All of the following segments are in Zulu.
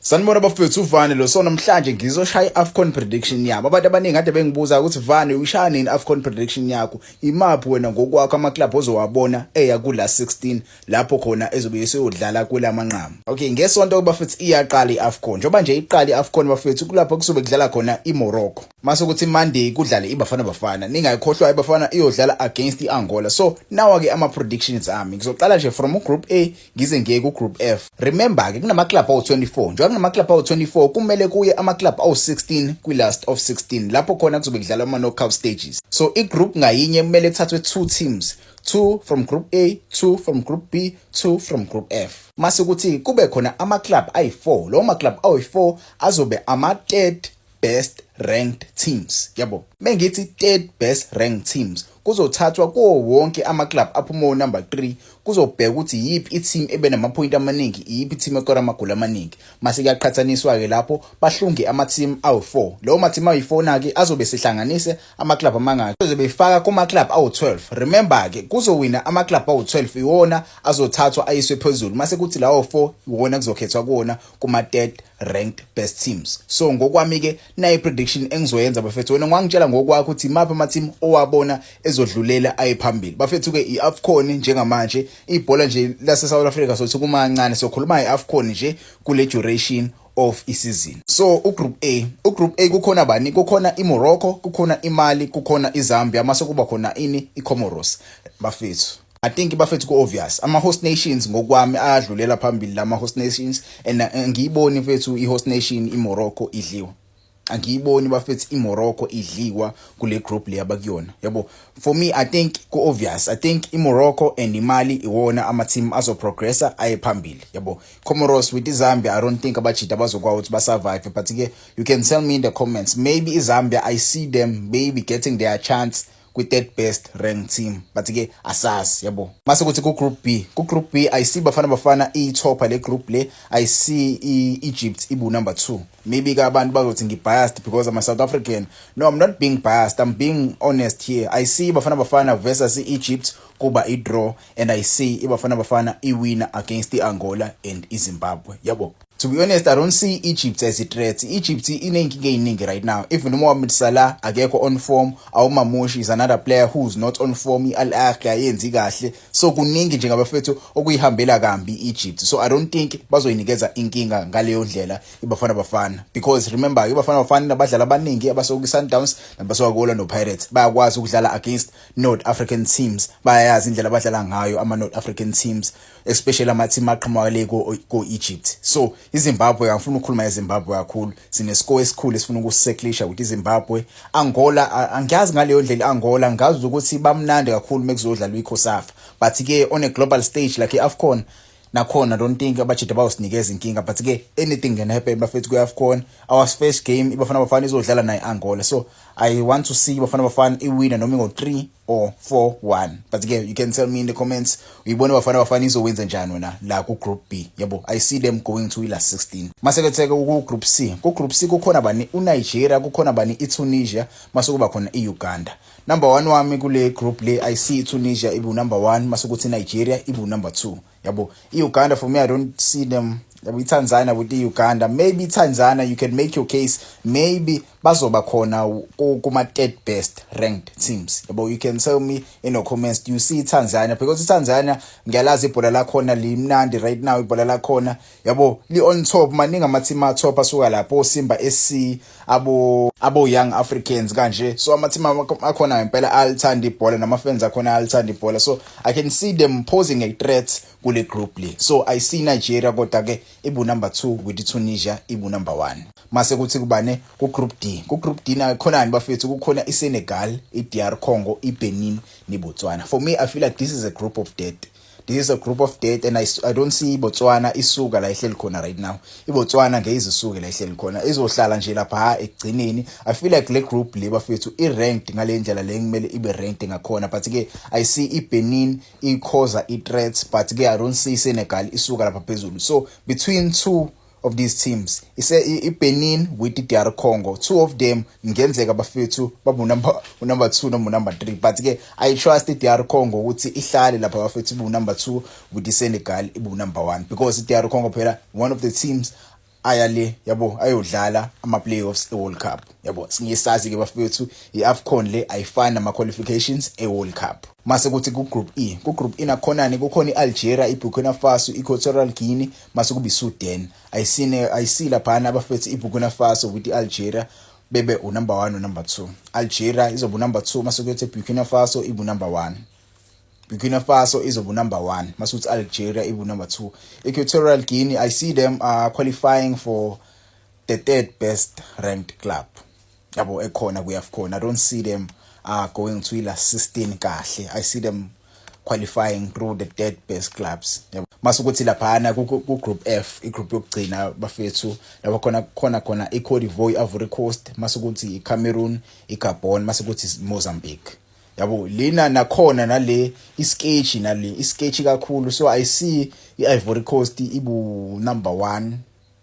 Sanibona bafethu, uVane lo. So namhlanje ngizoshaya i-AFCON prediction yami. Abantu abaningi kade bengibuza ukuthi, "Vane, uyishaya nini i-AFCON prediction yakho? Imaphi wena ngokwakho ama-club ozowabona eya kula 16 lapho khona ezobe eseyodlala kulamanqamu?" Okay, ngesonto bafethu iyaqala i-AFCON. Njengoba nje iqala i-AFCON bafethu, kulapho kuzobe kudlala khona iMorocco. Mase kuthi Monday kudlale iBafana Bafana. Ningayikhohlwa, iBafana iyodlala against iAngola. So nawa ke ama predictions ami. Ngizoqala nje from group A ngize ngiye ku group F. Remember ke kunama club awu24. Njengoba kunama club awu24, kumele kuye ama club awu16 kwi last of 16 lapho khona kuzobe kudlalwa ama knockout stages. So i group ngayinye kumele kuthathwe two teams, two from group A, two from group B, two from group F. Mase kuthi kube khona ama club ayi4. Lawo ma club ayi4 azobe ama third best ranked teams, yabo. Mengithi third best ranked teams, kuzothathwa kuwo wonke ama club aphuma number 3, kuzobheka ukuthi yiphi i-team ebe nama-point amaningi, iyiphi i-team ekora amagoli amaningi. Mase kuyaqhathaniswa ke lapho, bahlunge ama-team awu4. Lawo ma-team ayi4 na-ke azobe sehlanganise ama-club amangaki, azobe efaka kuma-club awu12. Remember ke, kuzowina ama-club awu12, iwona azothathwa ayiswe phezulu. Mase kuthi lawo 4 iwona kuzokhethwa kuwona kuma-third ranked best teams. So ngokwami ke, nayi prediction engizoyenza bafethu. Wena ungangitshela ngokwakho ukuthi imaphi ama-team owabona ezodlulela aye phambili. Bafethu ke, i-AFCON njengamanje, ibhola nje lase South Africa sothi kumancane, sokhuluma i-AFCON nje kule duration of isizini. So ugroup A, ugroup A kukhona bani? Kukhona iMorocco, kukhona iMali, kukhona iZambia, mase kuba khona ini, iComoros. Bafethu, I think bafethu ku-obvious, ama-host nations ngokwami ayadlulela phambili lama host nations, and ngiyiboni mfethu i-host nation iMorocco idliwa. Angiyiboni bafethu iMorocco idliwa kule group le abakuyona, yabo. For me, I think ku-obvious, I think iMorocco and iMali iwona ama-team azoprogressa aye phambili, yabo. Comoros with iZambia, I don't think abajita bazokwazi ukuthi basurvive, but ke you can tell me in the comments. Maybe iZambia, I see them maybe getting their chance kwi-third best ranked team, but ke asazi, yabo. Mase kuthi ku-group B, ku-group B I see Bafana Bafana iyitopha le group le. I see i-Egypt ibu number 2. Maybe ke abantu bazothi ngi-biased because I'm a South African. No, I'm not being biased, I'm being honest here. I see Bafana Bafana versus i-Egypt kuba i-draw, and I see iBafana Bafana iwina against i-Angola and iZimbabwe, yabo. To be honest, I don't see Egypt as a threat. Egypt iney'nkinga ey'ningi right now. Even uMohamed Salah akekho on form, uMarmoush is another player who's not on form, i-Al Ahly ayenzi kahle. So kuningi nje ngabafethu okuyihambela kambi i-Egypt. So I don't think bazoyinikeza inkinga ngaleyo ndlela iBafana Bafana, because remember, iBafana Bafana nabadlali abaningi abasuka kwi-Sundowns nabasuka ku-Orlando Pirates, bayakwazi ukudlala against North African teams. Bayayazi indlela abadlala ngayo ama-North African teams, especially ama-team aqhamuka le ko-Egypt. So iZimbabwe, angifuni ukukhuluma ngeZimbabwe kakhulu, sine-score esikhulu esifuna ukusiseklisha ukuthi iZimbabwe. Angola, angiyazi ngaleyo ndlela Angola, ngazi ukuthi bamnandi kakhulu mekuzodlalwa iCOSAFA, but ke on a global stage like iAFCON nakhona, I don't think abajita bayosinikeza inkinga, but ke anything can happen bafethu kwi-AFCON. Our first game, iBafana Bafana izodlala nayo Angola, so I want to see iBafana Bafana iwina noma ngo-3 or 4-1, but ke you can tell me in the comments, uyibona Bafana Bafana izowenza njani wena la ku-group B, yabo. I see them going to ila 16. Mase ke ku-group C, ku-group C kukhona bani? UNigeria, kukhona bani? iTunisia, mase kuba khona i-Uganda. Number 1 wami kule group le, I see iTunisia ibu number 1, mase kuthi Nigeria ibu number 2, yabo. I-Uganda, for me, I don't see them, yabo. iTanzania with i-Uganda, maybe Tanzania, you can make your case, maybe bazoba khona kuma third best ranked teams, yabo. You can tell me in the comments, do you see Tanzania? Because iTanzania ngiyalazi ibhola lakhona limnandi right now, ibhola lakhona, yabo, li on top. Maningi ama team a top asuka lapho, Simba SC, abo Young Africans kanje. So ama team akhona ngempela alithanda ibhola, nama fans akhona alithanda ibhola, so I can see them posing a threat kule group le. So I see Nigeria kodwa ke ibu number 2, with Tunisia ibu number 1. Mase kuthi kubane ku group D? Ku group D na khona bafethu? Kukhona iSenegal, iDR Congo, iBenin neBotswana. For me, I feel like this is a group of death. This is a group of death, and I don't see iBotswana isuka la ihleli khona right now. iBotswana ngeke isuke la ihleli khona, izohlala nje lapha ekugcineni. I feel like le group le bafethu i-ranked ngale ndlela le kumele ibe ranked ngakhona, but ke I see iBenin i-cause i-threats, but ke I don't see Senegal isuka lapha phezulu. So between two of these teams, ise iBenin with iDR Congo, two of them ngenzeka bafethu babu number 2 noma number 3, but ke I trust iDR Congo ukuthi ihlale lapha bafethu, ibu number 2, with iSenegal ibu number 1, because iDR Congo phela one of the teams Aya le, yabo, ayodlala ama playoffs eWorld Cup, yabo. Singesazi ke bafethu, iAfcon le ayifani nama qualifications eWorld Cup. Mase kuthi ku Group E, ku Group E nakhonani kukhona iAlgeria, iBurkina Faso, iEquatorial Guinea, mase kuba iSudan. Ayisine ayisila phana abafethu, iBurkina Faso with iAlgeria bebe unumber 1, unumber 2. Algeria izoba unumber 2, mase kuthi Burkina Faso ibu number 1. Burkina Faso izoba number 1, mase Algeria ibu number 2. Equatorial Guinea, I see them qualifying for the third best ranked club, yabo, ekhona kuAfcon. I don't see them going to last 16 kahle. I see them qualifying through the third best clubs, yabo. Mase kuthi laphana ku Group F, igroup yokugcina bafethu, lapho khona iCote d'Ivoire, Ivory Coast, mase kuthi iCameroon, iGabon, mase kuthi Mozambique, yabo. Lina nakhona nale isketch, nale isketch kakhulu. So I see iIvory Coast ibu number 1.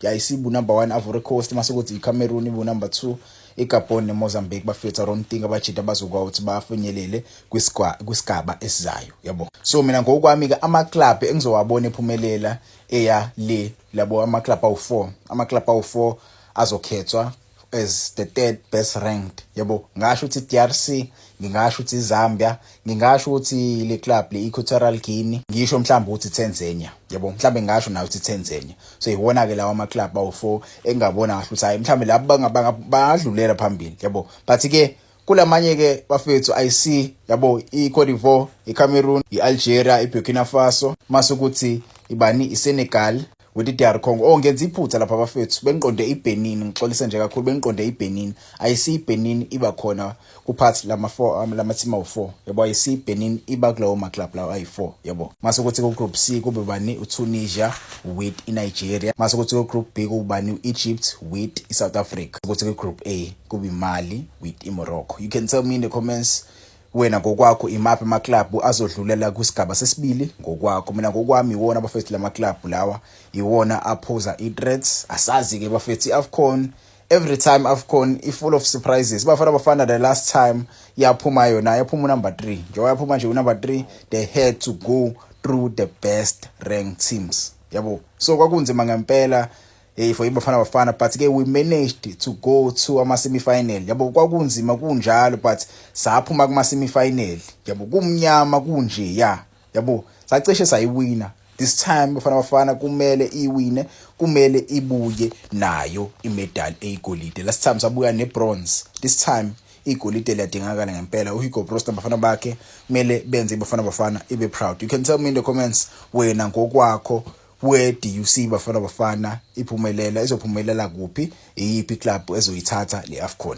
Yeah, isibu number 1 Ivory Coast, mase kuthi iCameroon ibu number 2, iGabon neMozambique bafethu, I don't think abajita bazokwazi ukuthi bafinyelele kwisigaba esizayo, yabo. So mina ngokwami ke, ama club engizowabona ephumelela eya le labo, ama club awu4, ama club awu4 azokhethwa as the third best ranked, yabo. Ngasho ukuthi DRC, ngingasho ukuthi Zambia, ngingasho ukuthi le club le Equatorial Guinea, ngisho mhlawumbe ukuthi Tanzania, yabo, mhlawumbe ngisho nayo ukuthi Tanzania. So iwona ke lawa ama club awu4 engabona kahle ukuthi hayi, mhlawumbe labo bangadlulela phambili, yabo. But ke kulamanye ke bafethu, I see, yabo, iCote d'Ivoire, iCameroon, iAlgeria, iBurkina Faso, mase ukuthi ibani, iSenegal with iDR Congo. Oh, ngenza iphutha lapha bafethu, bengiqonde iBenin. Ngixolisa nje kakhulu, bengiqonde iBenin. Ayisi iBenin iba khona kuphathi lama 4, lama team awu4, yabo. Ayisi iBenin iba kulawo ma club lawo ayi4, yabo. Mase kuthi ku Group C kube bani? uTunisia with iNigeria. Mase kuthi ku Group B kube bani? uEgypt with iSouth Africa. Kuthi ku Group A kube iMali with iMorocco. You can tell me in the comments, wena ngokwakho, imaphi ama club azodlulela kwisigaba sesibili ngokwakho? Mina ngokwami, iwona abafethu lama club lawa, iwona aphosa i-threats. Asazi ke bafethu, iAfcon, every time AFCON i full of surprises. Bafana Bafana, the last time yaphuma yona, yaphuma number 3. Njengoba yaphuma nje number 3, they had to go through the best ranked teams, yabo. So kwakunzima ngempela for iBafana Bafana, but ke we managed to go to ama semi final, yabo. Kwakunzima kunjalo, but saphuma kuma semi final, yabo, kumnyama kunje ya, yabo, sacishe sayiwina. This time Bafana Bafana kumele iwine, kumele ibuye nayo imedal eyigolide. Last time sabuya nebronze, this time igolide liyadingakala ngempela. uHugo Broos nabafana bakhe kumele benze iBafana Bafana ibe proud. You can tell me in the comments, wena ngokwakho, where do you see Bafana Bafana iphumelela, izophumelela kuphi, iyiphi club ezoyithatha le AFCON?